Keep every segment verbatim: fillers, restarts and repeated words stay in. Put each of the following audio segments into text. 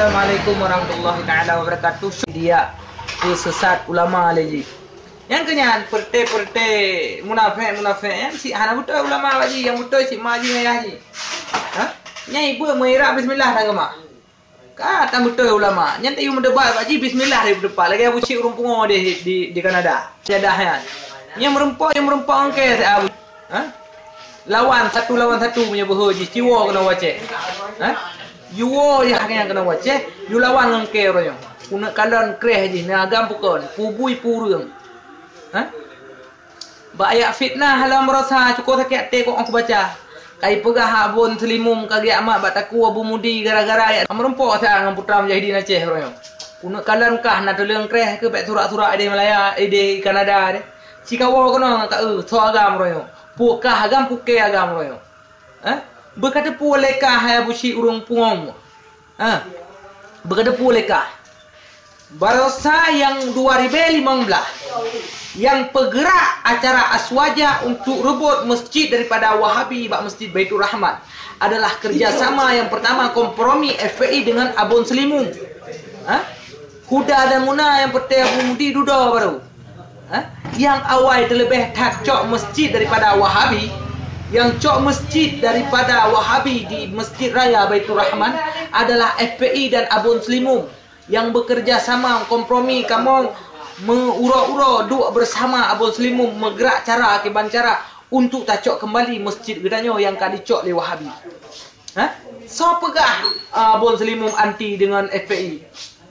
Assalamualaikum warahmatullahi taala wabarakatuh. Dia peusesat ulama lé jih. Nyang keunyan, peureuté-peureuté munafék-munafék nyan, si hana beutôi ulama bak jih, nyang beutôi si ma jih ngon ayah jih. Ha? Nyan ibu meuirak bismillah dan geumah. Ka tan beutôi ulama. Nyan tayue meudebat bak jih, bismillah di depan. Lagèe Abu Syik ureueng pungo di, di, di Kanada. Jadah nyan. Nyang meureumpok, nyang meureumpok ngon kèe si Abu. Ha? Lawan satu lawan satu meunyoe beuhe jih, ci woe keunoe u Aceh. Ha? Yue woe jih nyang keunoe u Aceh, yue lawan ngon kèe uroe nyoe. Keuneuk kalon kreh jih, na agam pukon, pubui pureueng. Ha? Bak ayat fitnah lam barosa, cukup sakét até kok kubaca. Kai peugah Abon Seulimum ka geujak mat bak Teungku Abu Mudi gara-gara ayat meureumpok sa ngon Putra Mujahidin Aceh uroe nyoe. Keuneuk kalon kah na tuleueng kreh keu bèk surak-surak idéh Malaya, idéh Kanada deh. Ci kawoe keunoe ngon ka eu, soe agam uroe nyoe. Peue kah agam, peue kèe agam uroe nyoe. Eh? Beuka teupeu lé kah hai Abu Syik ureueng pungo. Ha, beuka teupeu lé kah. Barosa nyang dua ribèe limong blah, nyang peugeurak acara Aswaja untuk reubot masjid daripada Wahabi bak Masjid Baiturrahman adalah kerjasama yang pertama kompromi F P I dengan Abon Seulimum. Ha? Huda dan Muna nyang peureuté Abu Mudi dudoe barô. Ha? Nyang awai teuleubèh that cok masjid daripada Wahabi, nyang cok masjid daripada Wahabi di Masjid Raya Baiturrahman adalah F P I dan Abon Seulimum nyang bekerja sama kompromi kamoe meu-, uroe-uroe duek bersama Abon Seulimum meugeurak cara kiban cara untuk tacok kembali masjid geutanyoe nyang ka dicok lé Wahabi. Ha? Soe peugah, ah, Abon Seulimum anti deungon F P I?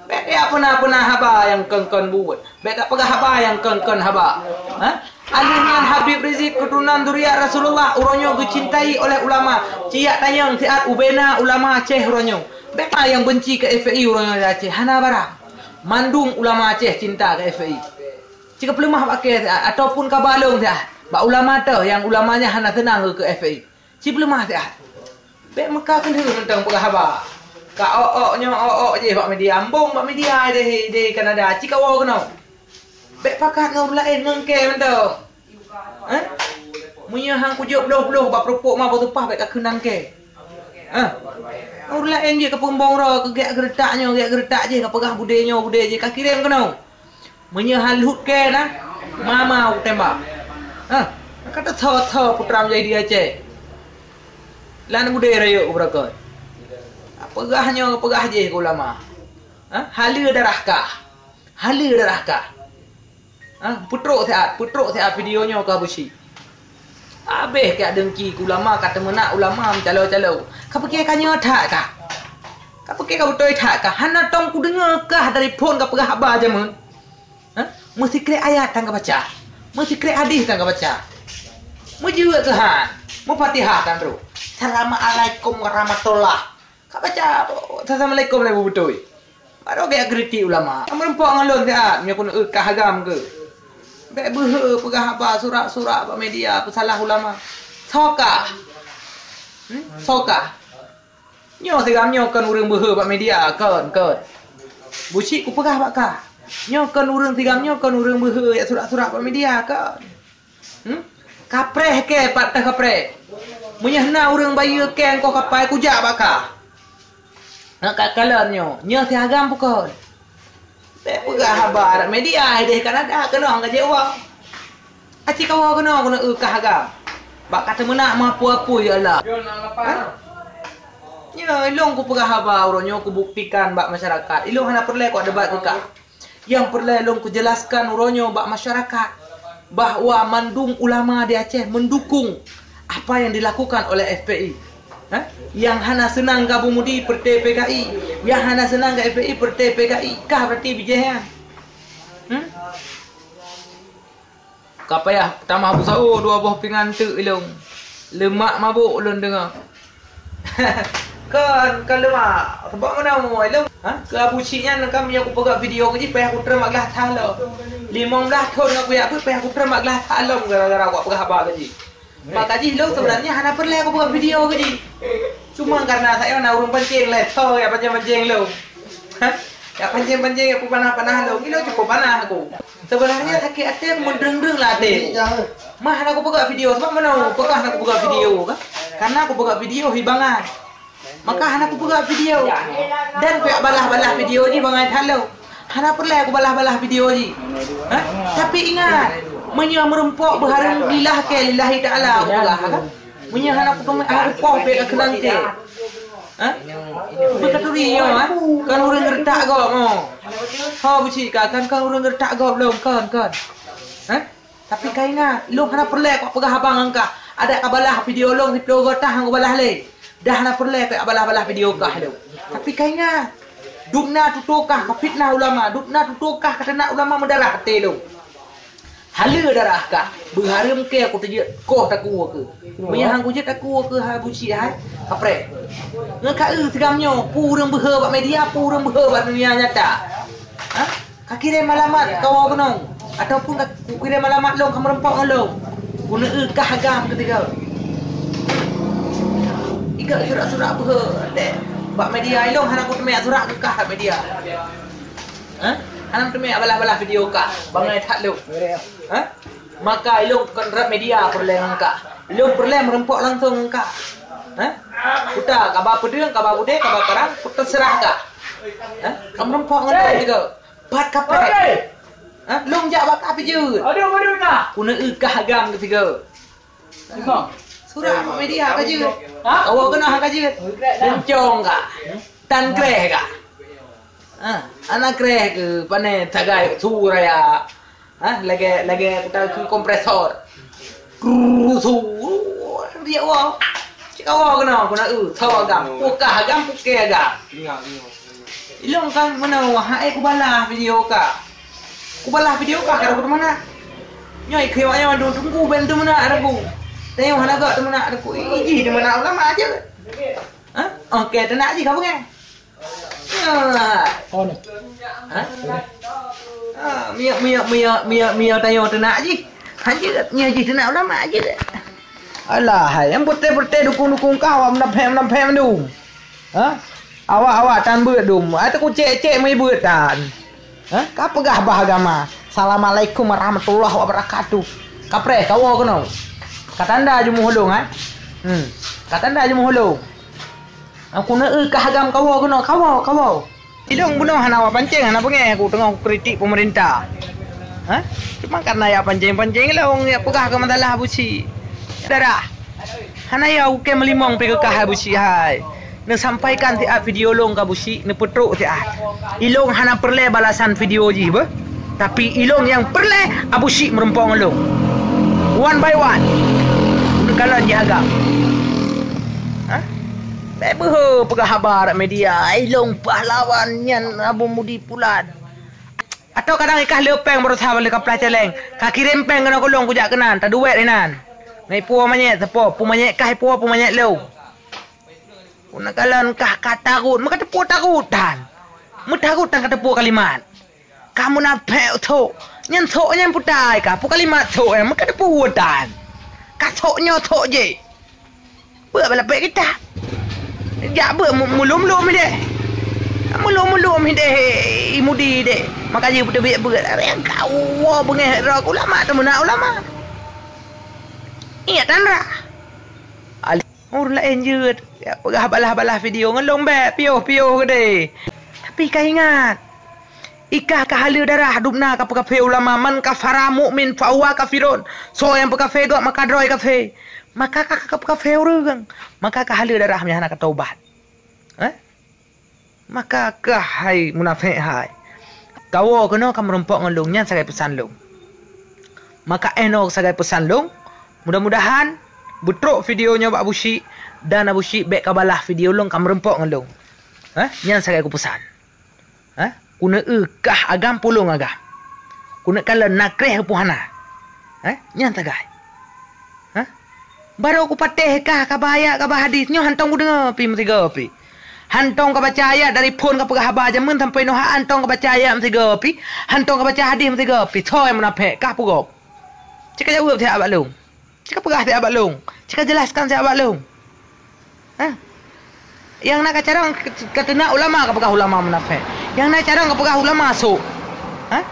Bèk jak peuna-peuna haba nyang kon-kon buet. Bèk jak peugah haba nyang kon-kon haba. Ha? Alèh nyan Habib Rizik keuturonan zuriat Rasulullah uroe nyoe geucintai oleh ulama. Ci jak tanyong siat ubena ulama Aceh uroe nyoe. Bèk na nyang benci keu F P I uroe nyoe di Aceh. Hana barang. Mandum ulama Aceh cinta keu F P I. Ci kapeuleumah bak kèe siat ataupun kabalong siat. Bak ulama teuh nyang ulama nyan hana seunang keu F P I. Ci peuleumah siat. Bèk meuka keuneuk mantong peugah haba. Ka ôk-ôk nyoe ôk-ôk jih bak media, embong bak media di, di Kanada, ci kawoe keunoe. Bèk pakat ngon ureueng laén ngon kèe mantong. Eh? Meunyoe han kujok bloh-bloh bak peurumpok ma bak teupah bèk ka kheun ngon kèe. Eh? Ureueng laén jih ka peuembong droe, ka geujak geureutak nyoe, geujak geureutak jih, ka peugah budé nyoe, budé jih, ka kirém keunoe. Meunyoe han lheueh kèe na, mama kutembak. Hah, ka teuthô-thô Putra Mujahidin Aceh. Lam budé rayeuk beureukat. Peugah nyoe, peugah jih keu ulama. Hah, haleue darah kah. Haleue darah kah. Hah, peutrok siat, peutrok siat video nyoe keu Abu Syik. Abéh kah dengki keu ulama, ka teumeunak ulama meucalo-calo. Ka piké ka nyoe that kah? Ka piké ka beutôi that kah? Hana tong kudeungoe kah dari phon ka peugah haba jameun? Hah? Meusikrek ayat tan ka baca. Meusikrek hadis tan ka baca. Meujeuet keuhan. Meufatihah tan trok. Assalamualaikum warahmatullah. Ka baca, "Assalamualaikum" lé beutôi. Baru geujak kritik ulama. Meureumpok ngon lôn siat, meunyoe keuneuk eu kah agam keu. Bèk beuhe peugah haba surak-surak bak media peusalah ulama. Soe kah? Hmm? Soe kah? Nyoe sigam nyoe kon ureueng beuhe bak media, kon, kon. Busyik kupeugah bak kah. Nyoe kon ureueng sigam nyoe kon ureueng beuhe jak surak-surak bak media, kon. Hmm? Kapreh kèe pat teuh kapreh. Meunyoe na ureueng bayeue kèe ngon kapai kujak bak kah. Ngon ka kalon nyoe, nyoe si agam bukon. Bèk peugah haba rot media idéh Kanada keunoe ka jeuet woe. Aci kawoe keunoe keuneuk eu kah agam. Bak ka teumeunak meuapui-apui ya Allah. Ha? Nyoe ilôn kupeugah haba uroe nyoe kubuktikan bak masyarakat. Ilôn hana peureulèe kok debat keu kah. Nyang peureulèe lôn kujeulaskan uroe nyoe bak masyarakat bahwa mandum ulama di Aceh mendukung apa yang dilakukan oleh F P I. Ha? Nyang hana seunang keu Abu Mudi peureuté P K I, nyang hana seunang keu F P I peureuté P K I. Kah berarti bijéh nyan. Hmm? Ka payah tamah beusawo dua boh pingan teuk ilôn. Leumak mabök ulôn deungoe. Kon, kon leumak. Sabab meunoe ilôn, ha? Keu Abu Syik nyan kan meunyoe kupeugah video keu jih payah kutrön bak glah that lom. Limong blah thon ngon kujak beuet payah kutrön bak glah that lom gara-gara kupeugah haba keu jih. Maka jih ilôn seubeunarnya hana peureulèe kupeugah video keu jih. Cuma karena sayoe na ureueng pancéng lé, so ya pancéng-pancéng ilôn. Ha? Ya pancéng-pancéng ya peupanah-panah ilôn. Ilôn cukup panah aku. Seubeunarnya sakét até meudeueng-deueng lam até. Mah hana kupeugah video, sabab meunoe peugah hana kupeugah video kan? Karena kupeugah video hibangan. Maka hana kupeugah video. Dan pihak balah-balah video jih bangai that lom. Hana peureulée kubalah-balah video jih. Ha? Tapi ingat, meunyoe meurumpok beuhareuem lillah ke lillahi ta'ala, kupeugah, ha? Meunyoe hana kupeugah, hana kupoh pihak keunan ke. Ha? Beukaturi nyoe, ha? Kan ureuëng geuretak gob, oh. Ho, buci ka, kan, kan ureuëng geuretak gob lom, kan, kan. Ha? Tapi ka ingat, lôn hana peureulée kok peugah haba ngon kah. Adak ka balah video lôn siplôh goe tah ngon balah lé. Dah hana peureulée kok balah-balah video kah lôn. Tapi ka ingat, dubna tutoe kah ka fitnah ulama, dubna tutoe kah ka teunak ulama meudarah até lôn. Haleue darah kah, beuhareuem keu kuteujeuet koh takue keu. Meunyoe han kujeuet takue keu hai buci hai, kapreh. Ngon ka eu sigam nyoe, peue ureuëng beuhe bak media, peue ureuëng beuhe bak dunia nyata. Ha? Ka kirém alamat kawoe keunoe, ataupun ka kukirém alamat lôn ka meurumpok ngon lôn. Kuneu kah agam keutiga. Iga surat-surat beuhe deh bak media ilong hana kuteumé surat keu kah bak media. Ha? Hana teumé balah-balah video kah bangai that lôn. Ha? Maka ilong kon rab media peureulée ngon kah. Ilong peureulée meurumpok langsung ngon kah. Ha? Kuta kaba peudeueng, kaba budé, kaba karang, kuterserah kah. Ha? Ka meurumpok ngon lôn juga. Pat kapreh. Ha? Lôn jak bak kah pijeuet. Aduh, aduh, nah. Kuneu kah agam keutiga. Surat media ka jeuet. Ha? Kawoe keunoe ka jeuet. Bencong kah. Tan kreh kah. Ha? Ana kreh keu pané sagai su raya. Ha? Lagée, lagée kuta keu kompresor. Kru, su. Dia wah. Cik kawoe keunoe, keunoe, uh, tho agam. Pukah agam, pukée agam. Ilong kan meunoe, hai kubalah video kah. Kubalah video kah, kata ku teumeunak. Nyoe ikhewa nyoe dong tunggu ben teumeunak, kata ku. Tengok hana gak teumeunak, kata ku. Ih, ih, teumeunak ulama aja. Ha? Oke, tenak jih kah beungai? Ah. Oh, no. Ha? Ah, miak, miak, miak, miak, miak tanyoe tenak jih. Hanjeuet, nyoe jih tenak ulama aja. Alah, hai, nyang peureté-peureté dukung-dukung kah, awak meunafék-meunafék mandum. Ha? Awak-awak tan beuet dum. Ai teukucék-cék meubeuet tan. Ha? Ka peugah bah agama. Assalamualaikum warahmatullahi wabarakatuh. Kapreh, kawoe keunoe. Ka tanda jumuh lôn, ha? Hmm. Ka tanda jumuh lôn. Aku neu kah agam kawoe keunoe, kawoe, kawoe. Ilong bunoe hana awak pancéng, hana beungéh aku teungoh kritik pemerintah. Ha? Cuma karena ya pancéng-pancéng ilong ya peugah ke masalah busi. Darah. Hana ya ukém meulimong pi keu kah busi hai. Neusampaikan siat video long ka busi, neupeutrok siat. Ilong hana peureulée balasan video jih beuh. Tapi ilong nyang peureulée Abu Syik meurumpok ngon long. One by one. Neukalon jih agam. Ha? Bèk beuhe peugah haba rot media, ilong pahlawan nyan Abu Mudi Pulan. Atau kadang ikah le péng baroesa bak le kaplah celeng. Ka kirém péng keunoe keu long kujak keunan, taduwét inan. Ngai puwoe manyét sapo, pu manyét kah puwoe, pu manyét long. Puna kalon kah ka tarot, meuka teupeue tarot tan. Meutarot tan ka teupeue kalimat. Ka munafék sôk. Nyan sôk nyan putai ka. Peue kalimat sôk nyan meuka teupeue tan. Ka sôk nyoe sôk jih. Peue bak lapék kitab. Jak beuet mu-, mulom-lom ideh. Mulom-mulom ideh, i Mudi ideh. Maka jih beuteubiet beuet. Ka woe beungéh droe ulama teumeunak ulama. Ingat tan ra. Ureuëng laén jeuet, ya, peugah balah-balah video ngon long bèk piôh-piôh keudeh. Tapi ka ingat, ikah ka haleue darah dubna ka peukafé ulama, "Man kafara mu'min fahuwa kafirun." Soe nyang peukafé gob maka droe kafé. Maka ka, ka peukafé ureuëng, maka ka haleue darah meunyo hana ka taubat. Eh? Maka kah hai munafék hai. Kawoe keunoe ka meurumpok ngon long, nyan sagai peusan long. Maka eh noe sagai peusan long, mudah-mudahan beutrok video nyoe bak Abu Syik dan Abu Syik bèk ka balah video long ka meurumpok ngon long. Hah? Nyan sagai kupeusan. Hah? Kuneu kah agam pulong agam. Kuneu kalon na kreh peue hana. Hah? Nyan sagai. Hah? Barô kupatéh kah kaba ayat kaba hadis nyoe hantong kudeungoe pi meusigoe pi. Hantong kabaca ayat dari phon kapeugah haba jameun sampai noe hantong kabaca ayat meusigoe pi, hantong kabaca hadis meusigoe pi. Soe nyang munafék kah peugöt. Cit kajaweueb siat bak long. Cit kapeugah siat bak long. Cit kajelaskan siat bak long. Hah? Nyang na kacarông kateunak ulama kapeugah ulama munafék. Nyang na carông kapeugah ulama sôk. Hah?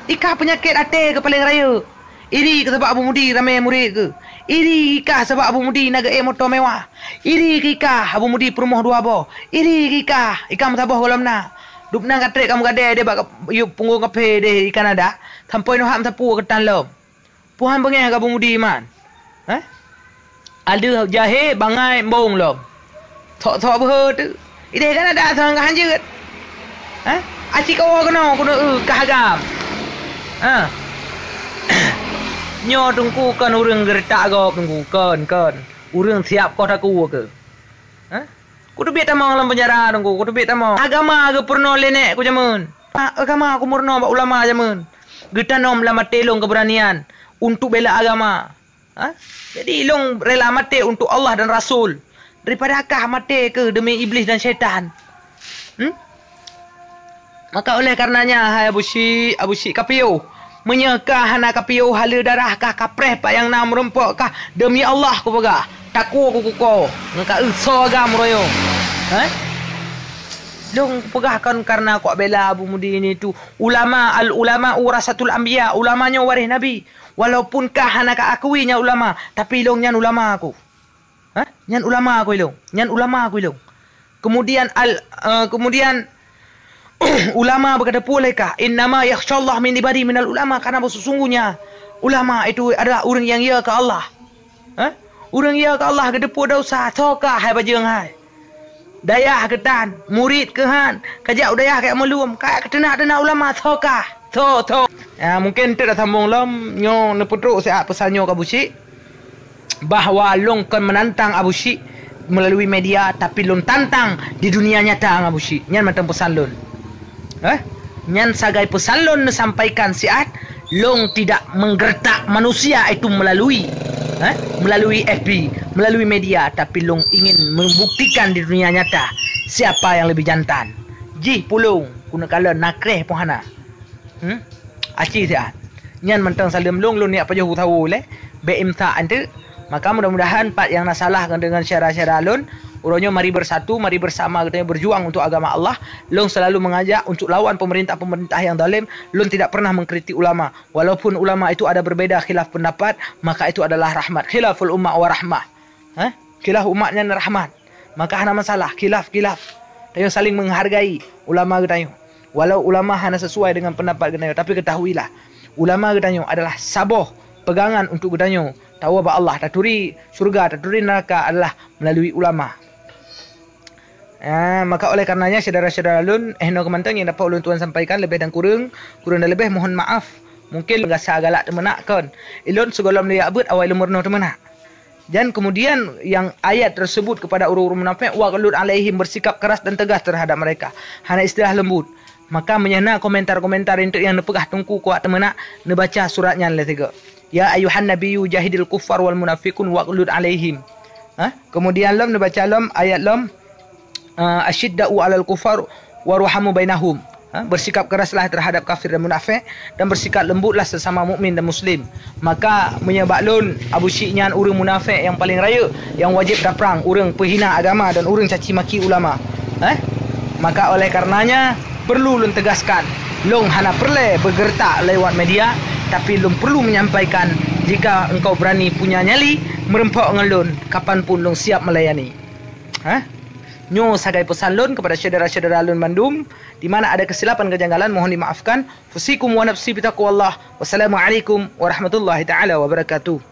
Ikah peunyakét até keu paleng rayeuk. Iri keu sabab Abu Mudi ramé murit keuh. Iri kah sabab Abu Mudi na geuék moto mewah. Iri kah Abu Mudi peurumoh dua boh. Iri kah ikah meusaboh gohlom na. Dubna ka trek kamoe gadée deh bak yub punggong kaphé deh di Kanada. Sampoe nyoe hak meusapeue keutan lom. Puhan beungéh keu Abu Mudi man. Hah? Adeuh jahé bangai embong lom. Thok-thok beuhe teuh. Ideh kan adak sang ka hanjeuet. Hah? Aci kawoe keunoe keuneuk eu kah agam. Ha. Nyoe Teungku kon ureuëng geureutak gob Teungku, kon, kon. Ureuëng siab koh takue keuh. Ha? Kuteubiet tamong lam penjara Teungku, kuteubiet tamong. Agama geupeurunoe lé nèk ku jameun. Agama kumeurunoe bak ulama jameun. Geutanom lam até lôn keubeureunian untuk bela agama. Ha? Jadi, lôn rela maté untuk Allah dan Rasul daripada kah maté keu demi iblis dan syaitan. Hmm? Maka oleh karenanya, hai Abu Syik, Abu Syik kapiôh, meunyoe kah hana kapiôh, haleue darah kah, kapreh pat nyang na meurumpok kah, demi Allah kupeugah, takue kukuko ngon ka eu soe agam royong. Ha? Lôn kupeugah kon kareuna kuak bela Abu Mudi ini tu ulama, al ulama warasatul anbiya, ulama nyoe waréh nabi. Walaupun kah hana ka akui nyan ulama, tapi lôn nyan ulama ku. Hah? Nyan ulama ku ilôn. Nyan ulama ku ilôn. Kemudian al, eh, kemudian ulama beukata pue lé kah, "Innama yakhsyallaha min ibadi minal ulama," karena bahwa sesungguhnya ulama itu adalah ureuëng nyang ya keu Allah. Hah? Ureuëng ya keu Allah geuteupeue desya, tho kah hai bajeueng hai. Dayah keutan, murit keuhan, kajak u dayah kajak meulum, kajak keu teunak-teunak ulama, tho kah, tho, tho. Ya, mungkin teuk tasambong lom, nyoe neupeutrok siat peusan nyoe keu Abu Syik, bahwa lôn kon meunantang Abu Syik meulalu media, tapi lôn tantang di dunia nyata ngon Abu Syik. Nyan mantong peusan lôn. Eh? Nyan sagai peusan lôn neusampaikan siat, lôn tidak menggertak manusia itu melalui, eh, melalui F B, melalui media, tapi lôn ingin membuktikan di dunia nyata siapa yang lebih jantan. Jih pulung, guna kala nakreh pun hana. Hmm? Aci siat. Nyan mantong saleuem lôn, lôn niyak pajoh u sawo lé. Bék imsak anteuk. Maka mudah-mudahan pat nyang na salah ngon deungon syedara-syedara lôn, uroe nyoe mari bersatu, mari bersama geutanyoe berjuang untuk agama Allah. Lôn selalu mengajak untuk lawan pemerintah-pemerintah yang zalim. Lôn tidak pernah mengkritik ulama. Walaupun ulama itu ada berbeda khilaf pendapat, maka itu adalah rahmat. Khilaful ummah wa rahmah. Hah? Khilaf umat nyan rahmat. Maka hana masalah, khilaf-khilaf. Tanyoe saling menghargai ulama geutanyoe. Walau ulama hana sesuai dengan pendapat geutanyoe, tapi ketahuilah, ulama geutanyoe adalah saboh pegangan untuk geutanyoe tawoe bak Allah, taturi syurga, taturi neraka adalah melalui ulama. Ah, maka oleh karenanya, syedara-syedara lôn, eh, nyoe keumantong nyang dapat ulôn tuan sampaikan, leubeh dan kureueng, kureueng dan leubeh mohon maaf. Mungkin gasa galak teumeunak kon. Ilôn sigohlom lé jak beuet awai lôn meurunoe teumeunak. Dan kemudian yang ayat tersebut kepada orang-orang munafik, "Waghlud alaihim," bersikap keras dan tegas terhadap mereka. Hana istilah lembut. Maka meunyoe na komentar-komentar enteuk nyang neupeugah Teungku kuat teumeunak, neubaca surat nyan lé sigoe. "Ya ayuhan nabiyyu jahidil kuffar wal munafiqun waghlud alaihim." Ha? Kemudian lom neubaca lom ayat lom, ah, "Asyidda'u 'alal kuffar wa ruhamu bainahum." Ha? Bersikap keraslah terhadap kafir dan munafik, dan bersikap lembutlah sesama mukmin dan muslim. Maka meunyoe bak lôn, Abu Syik nyan ureuëng munafik nyang paleng rayeuk, nyang wajéb taprang, ureuëng peuhina agama dan ureuëng caci maki ulama. Eh? Maka oleh karenanya, perlu lôn tegaskan, lôn hana peureulée beugeureutak lewat media, tapi lôn perlu menyampaikan, jika engkau berani punya nyali, meureumpok ngon lôn, kapan pun lôn siap melayani. Hah? Nyoe sagai peusan lôn kepada syedara-syedara lôn bandum, di mana ada kesilapan kejanggalan, mohon dimaafkan. Fusikum wa nafsi bitaqwallah. Wassalamualaikum warahmatullahi taala wabarakatuh.